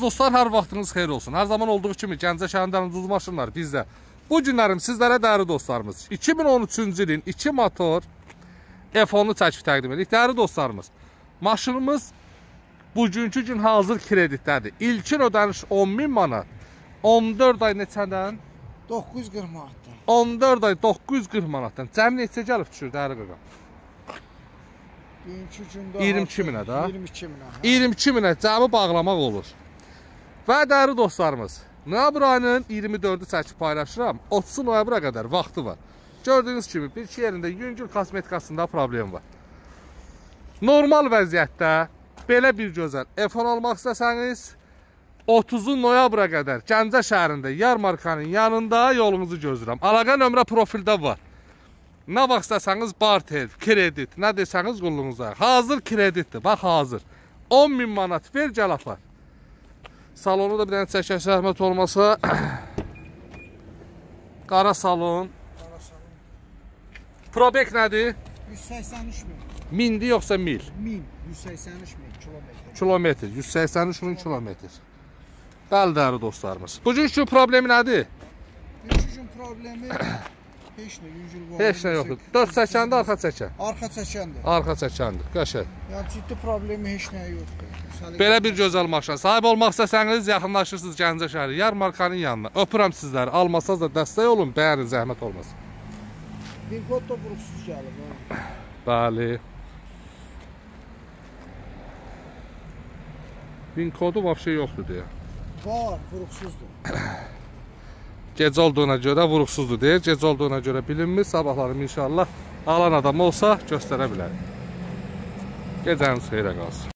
Dostlar, hər vaxtınız xeyir olsun. Hər zaman olduğu kimi Gəncə şəhərinin ucuz maşınlar bizdə. Bu günlərim sizlərə dəyərli dostlarımız 2013-cü ilin 2 motor F10-u çəkib təqdim edirik. Dəyərli dostlarımız, maşınımız bugünkü gün hazır kreditdədir. İlkin ödəniş 10.000 manat, 14 ay neçədən? 940 manatdan. 14 ay 940 manatdan. Cəmi neçə gəlib düşür dəyərli qaqam? Bugünkü gündə 22 minə də. 22 minə. 22 minə cəmi bağlamaq olur. Və dəyərli dostlarımız, noyabr ayının 24-ü çəkib paylaşıram. 30 noyabra qədər vaxtı var. Gördüyünüz kimi bir-iki yerində yüngül kosmetikasında problem var. Normal vəziyyətdə belə bir gözəl F10 almaq istəsəniz 30 noyabra qədər Gəncə şəhərində Yarmarkanın yanında yolunuzu gözləyirəm. Əlaqə nömrə profildə var. Nə vaxt istəsəniz barter, kredit, nə desəniz qulluğunuza. Hazır kreditdir, bax hazır. 10.000 manat ver, gəl apar. Salonu da bir dənə çəkək, zəhmət olmasa. Qara salon. Qara salon. Probek nədir? 183 min. Mindir yoxsa mil? Min. 183 min kilometr. Kilometr. 183 min kilometr. Bəli, dəyərli dostlarımız. Bugünkü problemi nədir? Bugünkü problemi heç nə, yüngül var. Heç nə yoxdur. 4 çəkəndə, arxa çəkən. Arxa çəkəndir. Arxa çəkəndir. Qəşəng. Yəni ciddi problemi heç nə yoxdur. Belə bir gözəl maşına sahib olmaq istəsəniz yaxınlaşırsınız Gəncə şəhəri Yarmarkanın yanına. Öpürəm sizləri. Almasanız da dəstək olun, bəyənin, zəhmət olmasın. Bir kod da vuruqsuz gəlib. Bəli. Bin kodu vəbşə yoxdur deyə. Var, vuruqsuzdur. Gecə olduğuna görə vuruqsuzdur deyir. Gecə olduğuna görə bilinmir. Sabahlarım inşallah alan adam olsa göstərə bilər. Gecəniz xeyrə qalsın.